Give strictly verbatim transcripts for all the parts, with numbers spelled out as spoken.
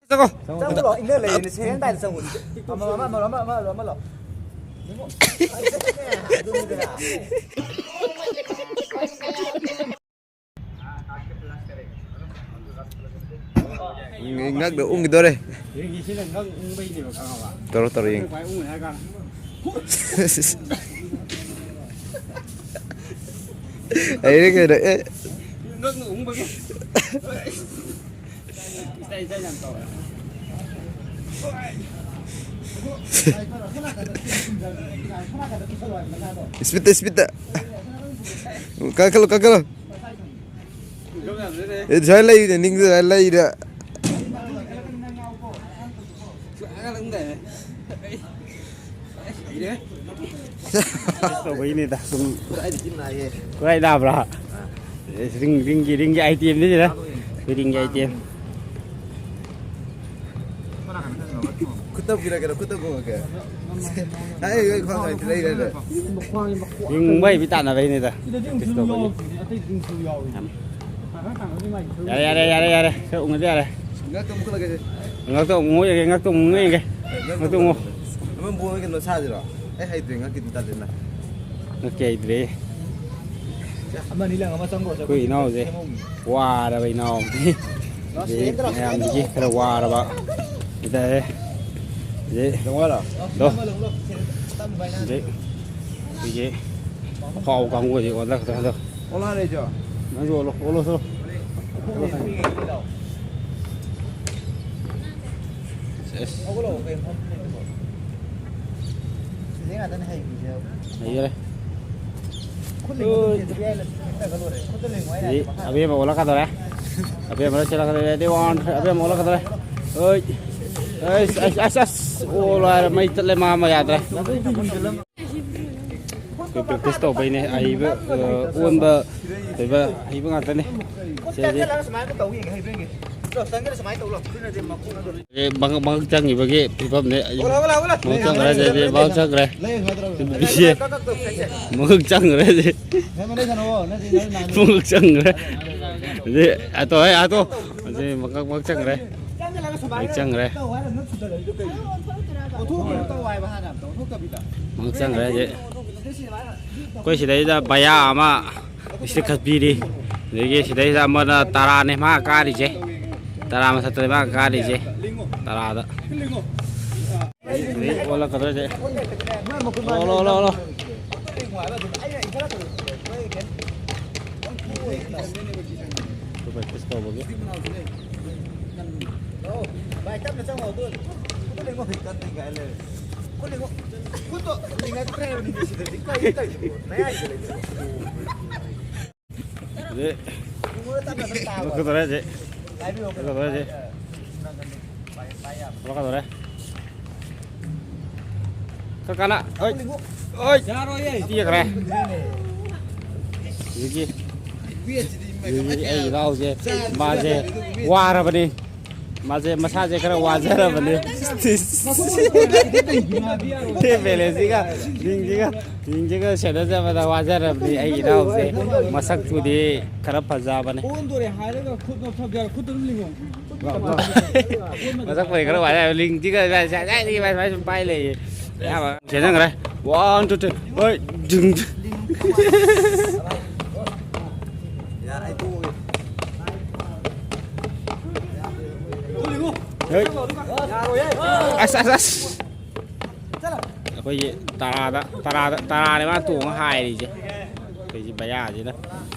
ꯆꯪꯉꯣ꯫ ꯆꯪꯉꯨꯔꯣ? ꯏꯟꯅ ꯂꯩꯔꯦꯅꯦ, ꯁꯦꯔꯦꯟ ꯇꯥꯏꯗ ꯆꯪꯉꯨ꯫ ꯑꯃ, ꯑꯃ, ꯑꯃ, ꯑꯃ, ꯑꯃ, ꯑꯃ, ꯑꯃ ꯂꯥꯎ꯫ ꯑꯗꯨꯅꯤꯗꯅ꯫ ꯉꯛꯅ ꯎꯪꯈꯤꯗꯣꯔꯦ꯫ ꯌꯦꯡꯒꯦ, ꯁꯤꯅ ꯉꯛ ꯎꯪꯕꯩꯅꯦꯕ, ꯈꯪꯉꯕ? ꯇꯧꯔꯣ, ꯇꯧꯔꯣ, ꯌꯦꯡꯒꯦ꯫ ꯈ꯭ꯋꯥꯏ ꯎꯪꯉꯦ ꯍꯥꯏꯔ ꯀꯥꯟꯗ꯫ ꯍꯩꯔꯦ ꯀꯩꯅꯣ, ꯑꯦ꯫ ꯉꯛꯅ ꯎꯪꯕꯒꯤ꯫ ꯏꯁꯇꯥꯏꯜ, ꯏꯁꯇꯥꯏꯜ ꯌꯥꯝ ꯇꯧꯋꯦ꯫ ꯏꯁꯄꯤꯠꯇ, ꯏꯁꯄꯤꯠꯇ꯫ ꯀꯥꯈꯠꯂꯣ, ꯀꯥꯈꯠꯂꯣ꯫ ꯑꯦ, ꯁꯨꯃꯥꯏꯅ ꯂꯩꯔꯦ, ꯅꯤꯡꯗ ꯁꯨꯃꯥꯏꯅ ꯂꯩꯔꯦ꯫ ꯇꯧꯕꯩꯅꯤꯗ, ꯁꯨꯝ꯫ ꯈꯨꯔꯥꯏ ꯅꯥꯕ꯭ꯔꯥ? ꯑꯦ, ꯔꯤꯡ, ꯔꯤꯡꯒꯤ, ꯔꯤꯡꯒꯤ ꯑꯥꯏꯇꯦꯝꯅꯤ ꯁꯤꯗ꯫ ꯔꯤꯡꯒꯤ ꯑꯥꯏꯇꯦꯝ꯫ ꯈꯨꯠꯇ ꯄꯤꯔꯛꯀꯦꯔꯣ? ꯈꯨꯠꯇ ꯄꯨꯔꯛꯀꯦ? ꯑꯩ, ꯑꯩ ꯈ꯭ꯋꯥꯡ ꯅꯥꯏ ꯂꯩꯔꯦ꯫ ꯌꯦꯡꯕ ꯍꯩꯕꯤ ꯇꯥꯟꯅꯕꯩꯅꯤꯗ꯫ ꯄ꯭ꯔꯦꯛꯇꯤꯁ ꯇꯧꯕꯒꯤ꯫ ꯌꯥꯔꯦ, ꯌꯥꯔꯦ, ꯌꯥꯔꯦ, ꯌꯥꯔꯦ꯫ ꯈꯔ ꯎꯪꯉꯗꯤ ꯌꯥꯔꯦ꯫ ꯉꯥꯛꯇ ꯑꯃꯨꯛ ꯈꯠꯂꯛꯀꯦꯁꯦ꯫ ꯉꯥꯛꯇ ꯑꯃꯨꯛ ꯌꯦꯡꯒꯦ, ꯉꯥꯛꯇ ꯑꯃꯨꯛ ꯌꯦꯡꯒꯦ꯫ ꯉꯥꯛꯇ ꯉꯥꯛꯇ ꯑꯃꯨꯛ꯫ ꯑꯃꯨꯛ꯫ ꯑꯃ ꯕꯣꯜ ꯀꯩꯅꯣ ꯁꯥꯁꯤꯔꯣ? ꯑꯩ ꯍꯩꯇ꯭ꯔꯦ, ꯉꯥꯛꯀꯤꯗꯤ ꯇꯜꯂꯦꯅ꯫ ꯉꯥꯛꯀꯤ ꯍꯩꯇ꯭ꯔꯦ꯫ ꯑꯃ ꯑꯅꯤ ꯂꯪ ꯑꯃ ꯆꯪꯈ꯭ꯔꯣ, ꯑꯩꯈꯣꯏ ꯏꯅꯥꯎꯁꯦ꯫ ꯋꯥꯔꯕ ꯏꯅꯥꯎ ꯑꯃꯅꯤ꯫ ꯑꯗꯩ ꯃꯌꯥꯝꯗꯒꯤ ꯈꯔ ꯋꯥꯔꯕ ꯍꯥꯏꯇꯥꯔꯦ꯫ ꯑꯗꯩ ꯂꯧꯔꯣ? ꯂꯧ꯫ ꯑꯗꯩ ꯑꯩꯈꯣꯏꯒꯤ ꯑꯐꯥꯎꯕ ꯀꯥꯡꯕꯨꯁꯦ ꯑꯣꯟꯊꯔꯛꯇ꯭ꯔꯦ ꯍꯟꯗꯛ꯫ ꯑꯣꯟꯂꯥꯏꯟ ꯂꯩꯖꯣ? ꯅꯪꯁꯨ ꯑꯣꯜꯂꯣ, ꯑꯣꯜꯂꯣ, ꯁꯣ꯫ ꯑꯣꯜꯂꯣ, ꯁꯣ꯫ ꯑꯁ꯫ ꯁꯤꯗꯩ ꯉꯥꯛꯇꯅꯦ ꯍꯩꯔꯤꯁꯦ꯫ ꯂꯩꯈꯔꯦ꯫ ꯈꯨꯠ ꯂꯦꯡꯕꯗꯨ ꯆꯦꯟꯊꯣꯛ ꯌꯥꯏ, ꯂꯦꯡꯊꯣꯛꯈ꯭ꯔꯒ ꯂꯣꯏꯔꯦ꯫ ꯈꯨꯠꯇ ꯂꯦꯡꯉꯨ ꯍꯥꯏꯅꯦ꯫ ꯍꯧꯖꯤꯛ ꯑꯕꯦꯝꯃ ꯑꯣꯜꯂꯛꯀꯗꯧꯔꯦ꯫ ꯑꯕꯦꯝꯃ ꯆꯦꯜꯂꯛꯀꯗꯧꯔꯦ꯫ Ready, one, ꯑꯕꯦꯝꯃ ꯑꯣꯜꯂꯛꯀꯗꯧꯔꯦ꯫ ꯑꯣꯏ꯫ ꯑꯁ, ꯑꯁ, ꯑꯁ, ꯑꯁ꯫ ꯑꯣ, ꯂꯣꯏꯔꯦ꯫ ꯃꯩ ꯆꯠꯂꯦ꯫ ꯃꯥ ꯑꯃ ꯌꯥꯗ꯭ꯔꯦ꯫ ꯑꯩꯈꯣꯏ ꯄ꯭ꯔꯦꯛꯇꯤꯁ ꯇꯧꯕꯩꯅꯦ꯫ ꯑꯍꯩꯕ, ꯑ, ꯑꯣꯟꯕ, ꯍꯩꯕ, ꯍꯩꯕ ꯉꯥꯛꯇꯅꯦ꯫ ꯁꯦ, ꯁꯦ꯫ ꯆꯪꯁꯤꯜꯂꯒ ꯁꯨꯃꯥꯏꯅ ꯇꯧ ꯌꯦꯡꯒꯦ, ꯍꯩꯕ꯭ꯔꯥ ꯌꯦꯡꯒꯦ꯫ ꯆꯣ, ꯆꯪꯁꯤꯜꯂ ꯁꯨꯃꯥꯏꯅ ꯇꯧ ꯂꯥꯎ꯫ ꯑꯦ, ꯃꯉꯛ, ꯃꯉꯛ ꯆꯪꯈꯤꯕꯒꯤ ꯐꯤꯕꯝꯅꯦ꯫ ꯃꯉꯛ ꯆꯪꯈ꯭ꯔꯦ, ꯁꯦ, ꯁꯦ, ꯃꯉꯛ ꯆꯪꯈ꯭ꯔꯦ꯫ ꯁꯦ, ꯃꯉꯛ ꯆꯪꯈ꯭ꯔꯦ, ꯁꯦ꯫ ꯃꯉꯛ ꯆꯪꯈ꯭ꯔꯦ꯫ ꯁꯦ, ꯑꯇꯣ, ꯑꯦ, ꯑꯇꯣ꯫ ꯁꯦ, ꯃꯉꯛ, ꯃꯉꯛ ꯆꯪꯈ꯭ꯔꯦ꯫ ꯍꯦꯛ ꯆꯪꯈ꯭ꯔꯦ꯫ ꯃꯪ ꯆꯪꯈ꯭ꯔꯦ ꯍꯧꯖꯤꯛ꯫ ꯑꯩꯈꯣꯏ ꯁꯤꯗꯩꯗ ꯕꯌꯥ ꯑꯃ ꯏꯁꯇꯤꯛ ꯈꯠꯄꯤꯔꯤ꯫ ꯑꯗꯒꯤ ꯁꯤꯗꯩꯗ ꯑꯃꯅ ꯇꯔꯥꯅꯦ ꯃꯥ ꯀꯥꯔꯤꯁꯦ꯫ ꯇꯔꯥ ꯃꯊꯛꯇꯅꯦ ꯃꯥ ꯀꯥꯔꯤꯁꯦ꯫ ꯇꯔꯥꯗ꯫ ꯑꯗꯩ ꯑꯣꯜꯂꯛꯀꯗꯣꯏꯁꯦ꯫ ꯂꯣ, ꯂꯣ, ꯂꯣ, ꯂꯣ꯫ ꯄ꯭ꯔꯦꯛꯇꯤꯁ ꯇꯧꯕꯒꯤ꯫ ꯚꯥꯏ, ꯇꯞꯅ ꯆꯪꯉꯣ, ꯑꯗꯨ ꯈꯨꯠꯇ ꯂꯦꯡꯉꯣ꯫ ꯀꯟꯅ ꯂꯦꯡꯉꯥꯏ ꯂꯩꯔꯦ꯫ ꯈꯨꯠ ꯂꯦꯡꯉꯣ꯫ ꯈꯨꯠꯇꯣ ꯂꯦꯡꯉꯛꯇ꯭ꯔꯦ ꯍꯥꯏꯕꯅꯤꯅꯦ ꯁꯤꯗꯗꯤ꯫ ꯀꯔꯤ ꯇꯧꯔꯤꯁꯤꯕꯣ? ꯅꯌꯥꯏꯗ ꯂꯩꯕ꯭ꯔꯣ? ꯑꯗꯩ ꯂꯦꯡꯉꯣ, ꯇꯞꯅ ꯑꯗꯨꯝ ꯇꯥꯕ꯫ ꯂꯧꯊꯣꯛꯀꯗꯧꯔꯦ ꯍꯧꯖꯤꯛ꯫ ꯄꯥꯏꯕꯤꯌꯣ꯫ ꯂꯧꯊꯣꯛꯀꯗꯧꯔꯦ ꯍꯧꯖꯤꯛ꯫ ꯄꯥꯏ-, ꯄꯥꯏ ꯌꯥꯕ꯫ ꯊꯣꯛꯂꯛꯀꯗꯧꯔꯦ꯫ ꯈꯔ ꯀꯟꯅ꯫ ꯍꯣꯏ꯫ ꯍꯣꯏ꯫ ꯌꯥꯔꯣꯏꯌꯦ꯫ ꯇꯦꯛꯈ꯭ꯔꯦ꯫ ꯍꯧꯖꯤꯛꯀꯤ, ꯍꯧꯖꯤꯛꯀꯤ ꯑꯩ ꯏꯅꯥꯎꯁꯦ, ꯃꯥꯁꯦ ꯋꯥꯔꯕꯅꯤ꯫ ꯃꯥꯁꯦ ꯃꯁꯥꯁꯦ ꯈꯔ ꯋꯥꯖꯔꯕꯅꯤ꯫ ꯁꯤ ꯕꯦꯂꯦꯟꯁꯁꯤꯒ, ꯂꯤꯡꯁꯤꯒ, ꯂꯤꯡꯁꯤꯒ ꯁꯦꯟꯅꯖꯕꯗ ꯋꯥꯖꯔꯕꯅꯤ꯫ ꯑꯩ ꯏꯅꯥꯎꯁꯦ ꯃꯁꯛꯇꯨꯗꯤ ꯈꯔ ꯐꯖꯕꯅꯦ꯫ ꯑꯣꯟꯗꯣꯔꯦ ꯍꯥꯏꯔꯒ ꯈꯨꯠ ꯅꯣꯠꯊꯕ ꯌꯥꯔꯣꯏ꯫ ꯈꯨꯠꯇ ꯑꯗꯨꯝ ꯂꯤꯡꯉꯣ꯫ ꯃꯁꯛ ꯄꯨꯗꯤ ꯈꯔ ꯋꯥꯏ ꯍꯥꯏꯕ, ꯂꯤꯡꯁꯤꯒ ꯉꯁꯥꯏꯗꯒꯤ ꯁꯨꯃꯥꯏ ꯁꯨꯃꯥꯏ ꯁꯨꯝ ꯄꯥꯏ ꯂꯩꯌꯦ꯫ ꯑꯌꯥꯝꯕ ꯆꯦꯟꯖꯟꯈ꯭ꯔꯦ꯫ One, two, three꯫ ꯍꯣꯏ, ꯖꯨꯡ꯫ ꯍꯣꯏ꯫ ꯑꯁ, ꯑꯁ, ꯑꯁ꯫ ꯑꯩꯈꯣꯏꯒꯤ ꯇꯔꯥꯗ, ꯇꯔꯥꯗ, ꯇꯔꯥꯅꯦ ꯃꯥ ꯇꯣꯡꯉ ꯍꯥꯏꯔꯤꯁꯦ꯫ ꯑꯩꯈꯣꯏꯁꯤ ꯕꯌꯥꯁꯤꯅ,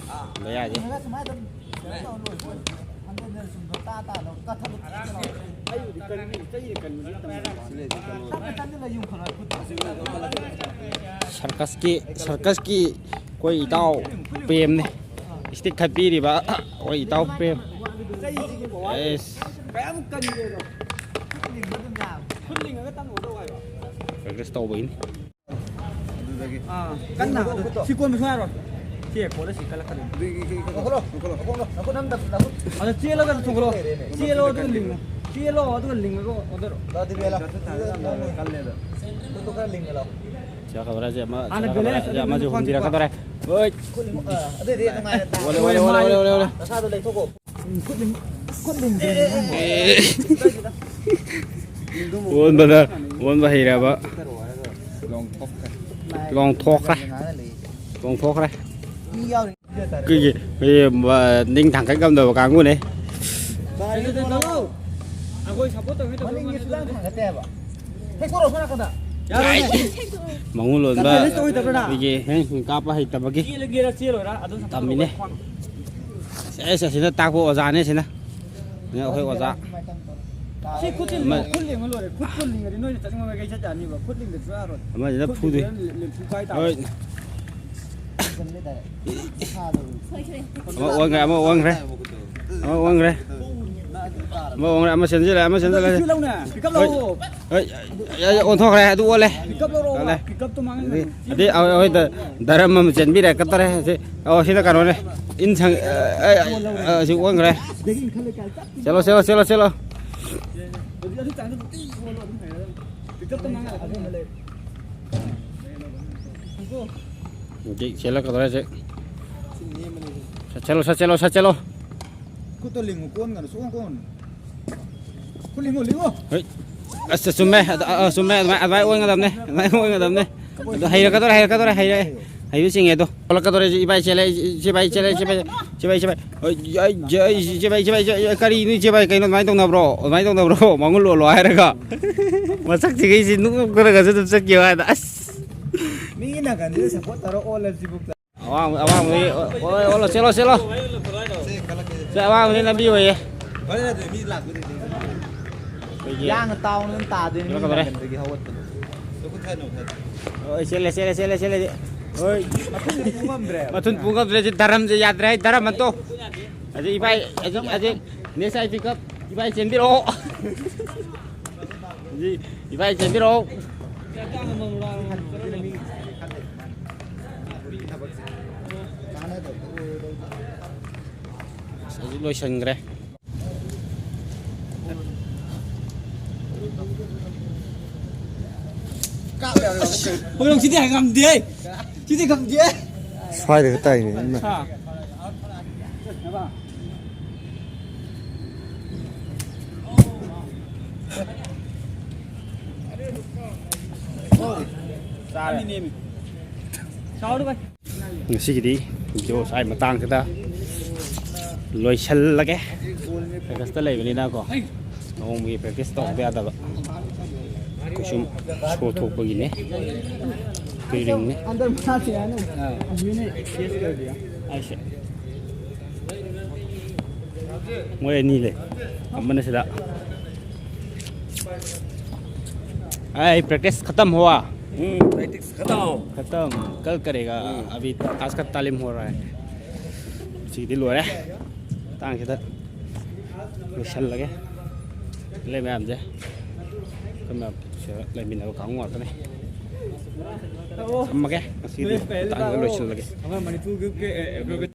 ꯕꯌꯥꯁꯦ꯫ ꯁꯔꯀꯁꯀꯤ, ꯁꯔꯀꯁꯀꯤ ꯑꯩꯈꯣꯏ ꯏꯇꯥꯎ ꯄ꯭ꯔꯦꯝꯅꯦ꯫ ꯏꯁꯇꯤꯛ ꯈꯠꯄꯤꯔꯤꯕ ꯑꯩꯈꯣꯏ ꯏꯇꯥꯎ ꯄ꯭ꯔꯦꯝ꯫ ꯑꯦꯁ꯫ ꯄ꯭ꯔꯦꯛꯇꯤꯁ ꯇꯧꯕꯒꯤꯅꯤ꯫ ꯑꯥ, ꯀꯟꯅ ꯑꯗꯨ ꯁꯤ ꯀꯣꯟꯕ ꯁꯨꯡꯌꯥ ꯌꯥꯔꯣꯏ꯫ ꯁꯤ ꯀꯣꯜꯂ ꯁꯤ ꯀꯜꯂꯛꯀꯗꯣꯏꯅꯤ꯫ ꯑꯗ ꯆꯦꯜꯂꯒ ꯊꯣꯡꯒꯠꯂꯣ꯫ ꯆꯦꯜꯂꯣ ꯑꯗꯨꯒ ꯂꯤꯡꯉꯣ꯫ ꯆꯦꯜꯂꯣ ꯑꯗꯨꯒ ꯂꯤꯡꯉꯒ ꯑꯣꯟꯊꯔꯣ꯫ ꯆꯦꯜꯂꯛꯀꯗꯧꯔꯦ, ꯁꯤ ꯑꯃ ꯍꯥꯟꯅ ꯆꯦꯜꯂꯛꯀꯗꯧꯔꯦ, balance ꯁꯤ ꯑꯃꯁꯨ ꯑꯗꯨꯝ ꯍꯨꯟꯕꯤꯔꯛꯀꯗꯧꯔꯦ꯫ ꯍꯣꯏ꯫ ꯑꯗꯨꯗꯤ ꯅꯨꯡꯉꯥꯏꯔꯦ꯫ ꯑꯣꯂꯦ, ꯑꯣꯂꯦ, ꯑꯣꯂꯦ, ꯑꯣꯂꯦ, ꯑꯣꯂꯦ꯫ ꯅꯁꯥꯗꯣ ꯂꯩꯊꯣꯛꯀꯣ꯫ ꯎꯝ, ꯈꯨꯠ ꯂꯤꯡ-, ꯑꯦ꯫ ꯑꯣꯟꯕꯗ, ꯑꯣꯟꯕ ꯍꯩꯔꯕ꯫ ꯂꯣꯡꯊꯣꯛꯈ꯭ꯔꯦ꯫ ꯂꯣꯡꯊꯣꯛꯈ꯭ꯔꯦ꯫ ꯑꯩꯈꯣꯏꯒꯤ, ꯑꯩꯈꯣꯏꯒꯤ, ꯃ-, ꯅꯤꯡ ꯊꯥꯡꯒꯠ ꯉꯝꯗꯕ ꯀꯥꯡꯕꯨꯅꯦ꯫ ꯃꯉꯨ ꯂꯣꯟꯕ ꯑꯩꯈꯣꯏꯒꯤ ꯍꯦꯡ ꯀꯥꯞꯄ ꯍꯩꯇꯕꯒꯤ ꯇꯝꯃꯤꯅꯦ꯫ ꯑꯦꯁ, ꯑꯁꯤꯅ ꯇꯥꯛꯄ ꯑꯣꯖꯥꯅꯦ ꯁꯤꯅ꯫ ꯁꯤꯅ ꯑꯩꯈꯣꯏ ꯑꯣꯖꯥ꯫ ꯁꯤ ꯈꯨꯠꯁꯤ ꯑꯃ-, ꯈꯨꯠ ꯂꯦꯡꯉ ꯂꯣꯏꯔꯦ꯫ ꯈꯨꯠ ꯄꯨꯜ ꯂꯤꯡꯉꯗꯤ ꯅꯣꯏꯅ ꯆꯠꯅꯤꯡꯕ ꯃꯥꯏꯀꯩ ꯆꯠ ꯌꯥꯅꯤꯕ꯫ ꯈꯨꯠ ꯂꯤꯡꯗꯁꯨ ꯌꯥꯔꯣꯏ꯫ ꯑꯃꯁꯤꯅ ꯈꯨꯠ ꯐꯨꯗꯣꯏ꯫ ꯂꯤꯡꯗꯅ ꯂꯦꯝꯐꯨ ꯀꯥꯏ ꯇꯥꯕ꯫ ꯍꯣꯏ꯫ ꯑꯃ ꯑꯣꯟꯈ꯭ꯔꯦ, ꯑꯃ ꯑꯣꯟꯈ꯭ꯔꯦ꯫ ꯑꯃ ꯑꯣꯟꯈ꯭ꯔꯦ꯫ ꯑꯃ ꯑꯣꯟꯈ꯭ꯔꯦ, ꯑꯃ ꯆꯦꯟꯁꯤꯜꯂꯦ, ꯑꯃ ꯆꯦꯟꯁꯤꯜꯂꯦ꯫ ꯁꯤ ꯂꯧꯅꯦ, pick up ꯍꯣꯏ꯫ ꯂꯧꯑꯣ꯫ ꯍꯣꯏ, ꯑꯦ, ꯑꯣꯟꯊꯣꯛꯈ꯭ꯔꯦ, ꯑꯗꯨ ꯑꯣꯜꯂꯦ꯫ Pick up ꯂꯧꯔꯛꯑꯣ, ꯑꯣꯜꯂꯦ꯫ Pick up ꯇꯣ ꯃꯥꯡꯍꯟꯒꯅꯨ꯫ ꯑꯗꯨꯗꯤ, ꯑꯗꯨꯗꯤ, ꯑ, ꯍꯣꯏ, ꯗ-, ꯗꯔꯝ ꯑꯃ ꯆꯦꯟꯕꯤꯔꯛꯀꯗꯧꯔꯦ꯫ ꯁꯤ, ꯑꯣ, ꯁꯤꯅ ꯀꯩꯅꯣꯅꯦ꯫ ꯏꯟ ꯁꯪ-, ꯑ, ꯑ, ꯑ, ꯁꯤ ꯑꯣꯟꯈ꯭ꯔꯦ꯫ ꯆꯦꯜꯂꯣ, ꯆꯦꯜꯂꯣ, ꯆꯦꯜꯂꯣ, ꯆꯦꯜꯂꯣ꯫ ꯍꯧꯖꯤꯛ ꯑꯗꯨ ꯆꯥꯡꯗ ꯅꯨꯡꯇꯤꯒꯤ ꯑꯣꯜꯂꯣ, ꯑꯗꯨꯝ ꯍꯩꯔꯗꯕꯅꯤ꯫ Pick up ꯇꯣ ꯃꯥꯡꯍꯜꯂꯛꯀꯅꯨ꯫ ꯍꯧꯖꯤꯛ ꯆꯦꯜꯂꯛꯀꯗꯧꯔꯦ, ꯍꯧꯖꯤꯛ꯫ ꯁꯠ ꯆꯦꯜꯂꯣ, ꯁꯠ ꯆꯦꯜꯂꯣ, ꯁꯠ ꯆꯦꯜꯂꯣ꯫ ꯈꯨꯠꯇꯣ ꯂꯤꯡꯉꯨ, ꯀꯣꯟꯒꯅꯨ, ꯁꯨꯛꯑꯣꯟ ꯀꯣꯟꯒꯅꯨ꯫ ꯈꯨꯠ ꯂꯤꯡꯉꯨ, ꯂꯤꯡꯉꯨ꯫ ꯍꯣꯏ꯫ ꯑꯁ, ꯆꯨꯝꯃꯦ꯫ ꯑꯗ, ꯑ, ꯑ, ꯆꯨꯝꯃꯦ꯫ ꯑꯗꯨꯃꯥꯏ, ꯑꯗꯨꯃꯥꯏ ꯑꯣꯟꯒꯗꯕꯅꯦ꯫ ꯑꯗꯨꯃꯥꯏ ꯑꯣꯟꯒꯗꯕꯅꯦ꯫ ꯑꯗꯨ ꯍꯩꯔꯛꯀꯗꯧꯔꯦ, ꯍꯩꯔꯛꯀꯗꯧꯔꯦ, ꯍꯩꯔꯦ꯫ ꯍꯩꯕ ꯆꯤꯡꯉꯦ ꯑꯗꯣ꯫ ꯊꯣꯛꯂꯛꯀꯗꯧꯔꯦ, ꯁꯤ ꯏꯕꯥꯏ ꯆꯦꯜꯂꯦ, ꯁꯤ ꯏꯕꯥꯏ ꯆꯦꯜꯂꯦ, ꯁꯤ ꯏꯕꯥꯏ, ꯁꯤ ꯏꯕꯥꯏ, ꯁꯤ ꯏꯕꯥꯏ꯫ ꯍꯣꯏ, ꯑꯩ, ꯑꯩ, ꯁꯤ ꯏꯕꯥꯏ, ꯁꯤ ꯏꯕꯥꯏ, ꯁꯤ ꯏꯕꯥꯏ꯫ ꯀꯔꯤꯅꯣ ꯏꯆꯦ ꯏꯕꯥꯏ, ꯀꯩꯅꯣ ꯑꯗꯨꯃꯥꯏꯅ ꯇꯧꯅꯕ꯭ꯔꯣ? ꯑꯗꯨꯃꯥꯏꯅ ꯇꯧꯅꯕ꯭ꯔꯣ? ꯃꯉꯨ ꯂꯣꯜꯂꯣ ꯍꯥꯏꯔꯒ꯫ ꯃꯁꯛꯁꯤꯒꯩꯁꯤ ꯅꯣꯛꯅꯔꯒꯁꯨ ꯑꯗꯨꯝ ꯆꯠꯈꯤꯕ ꯍꯥꯏꯗ꯫ ꯑꯁ꯫ ꯃꯤꯒꯤ ꯅꯥꯀꯟꯁꯤꯗ support ꯇꯧꯔ ꯑꯣꯜꯂꯁꯤꯕꯨ꯫ ꯑꯋꯥꯡ-, ꯑꯋꯥꯡꯕꯗꯒꯤ, ꯑꯣ, ꯑꯣ, ꯑꯣ, ꯆꯦꯜꯂꯣ, ꯆꯦꯜꯂꯣ꯫ ꯁꯦ, ꯑꯋꯥꯡꯕꯗꯒꯤ ꯂꯝꯕꯤ ꯑꯣꯏꯌꯦ꯫ ꯑꯩꯈꯣꯏꯒꯤ ꯌꯥꯡꯅ ꯇꯥꯎꯅ ꯑꯗꯨꯝ ꯇꯥꯗꯣꯏꯅꯤ, ꯃꯤ ꯀꯩꯅꯣ ꯇꯧꯔꯦ꯫ ꯅꯥꯀꯟꯗꯒꯤ ꯍꯧꯒꯠꯄꯗꯣ꯫ ꯍꯣꯏ, ꯆꯦꯜꯂꯦ, ꯆꯦꯜꯂꯦ, ꯆꯦꯜꯂꯦ, ꯆꯦꯜꯂꯦ꯫ ꯍꯣꯏ꯫ ꯃꯊꯨꯟ ꯄꯨ ꯉꯝꯗ꯭ꯔꯦ꯫ ꯃꯊꯨꯟ ꯄꯨ ꯉꯝꯗ꯭ꯔꯦ, ꯁꯤ ꯗꯔꯝꯁꯦ ꯌꯥꯗ꯭ꯔꯦ, ꯑꯩ ꯗꯔꯝ ꯑꯟꯇꯣ꯫ ꯑꯗꯩ ꯏꯕꯥꯏ, ꯑꯗꯩ, ꯑꯗꯩ, next I pick up, ꯏꯕꯥꯏ ꯆꯦꯟꯕꯤꯔꯛꯑꯣ꯫ ꯏꯕꯥꯏ ꯆꯦꯟꯕꯤꯔꯛꯑꯣ꯫ ꯍꯧꯖꯤꯛ ꯂꯣꯏꯁꯟꯈ꯭ꯔꯦ꯫ ꯍꯣꯏꯔꯣꯡ ꯁꯤꯗꯤ ꯉꯝꯗꯦ꯫ ꯁꯤꯗꯤ ꯉꯝꯗꯦ꯫ ꯁ꯭ꯋꯥꯏꯗꯒ ꯇꯥꯏꯅꯦ, ꯏꯃꯥ꯫ ꯍꯥ꯫ ꯆꯥꯔꯅꯤ ꯅꯦꯝꯃꯤ꯫ ꯆꯥꯎꯔꯦ ꯚꯥꯏ꯫ ꯉꯁꯤꯒꯤꯗꯤ ꯚꯤꯗꯤꯑꯣ ꯁ꯭ꯋꯥꯏ ꯃꯇꯥꯡꯁꯤꯗ ꯂꯣꯏꯁꯤꯜꯂꯒꯦ꯫ ꯑꯣꯒꯁꯇ ꯂꯩꯕꯅꯤꯅꯀꯣ, ꯅꯣꯡꯃꯒꯤ ꯄ꯭ꯔꯦꯛꯇꯤꯁ ꯇꯧꯗ ꯌꯥꯗꯕ꯫ ꯑꯩꯈꯣꯏ ꯁꯨꯝ ꯁꯣ ꯊꯣꯛꯄꯒꯤꯅꯦ꯫ ꯀꯩ ꯔꯤꯡꯅꯦ? ꯃꯣꯏ ꯑꯅꯤ ꯂꯩ꯫ ꯑꯃꯅ ꯁꯤꯗ꯫ ꯑꯩ ꯄ꯭ꯔꯦꯛꯇꯤꯁ ꯈꯇꯝ ꯍꯨꯋꯥ꯫ ꯎꯝ, ꯄ꯭ꯔꯦꯛꯇꯤꯁ ꯈꯇꯝ꯫ ꯈꯇꯝ꯫ ꯀꯜ ꯀꯔꯦꯒ꯫ ꯎꯝ꯫ ꯑꯚꯤ ꯇꯥꯁ ꯀ ꯇꯥꯂꯤꯝ ꯍꯣ ꯔꯍꯥ ꯍꯥꯏ꯫ ꯁꯤꯒꯤꯗꯤ ꯂꯣꯏꯔꯦ꯫ ꯃꯇꯥꯡꯁꯤꯗ ꯂꯣꯏꯁꯤꯜꯂꯒꯦ꯫ ꯂꯩ ꯃꯌꯥꯝꯁꯦ ꯑꯩꯈꯣꯏ ꯃꯌꯥꯝ ꯁꯤꯗ ꯂꯩꯃꯤꯟꯅꯕ ꯀꯥꯡꯕꯨ ꯉꯥꯛꯇꯅꯦ꯫ ꯊꯝꯃꯒꯦ꯫ ꯉꯁꯤꯒꯤꯗꯤ ꯃꯇꯥꯡꯁꯤꯗ ꯂꯣꯏꯁꯤꯜꯂꯒꯦ꯫ ꯑꯩꯈꯣꯏ ꯃꯅꯤꯄꯨꯔ ꯒ꯭ꯔꯨꯞꯀꯤ, ꯑꯦ, ꯑꯦ, ꯒ꯭ꯔꯨꯞꯀꯤ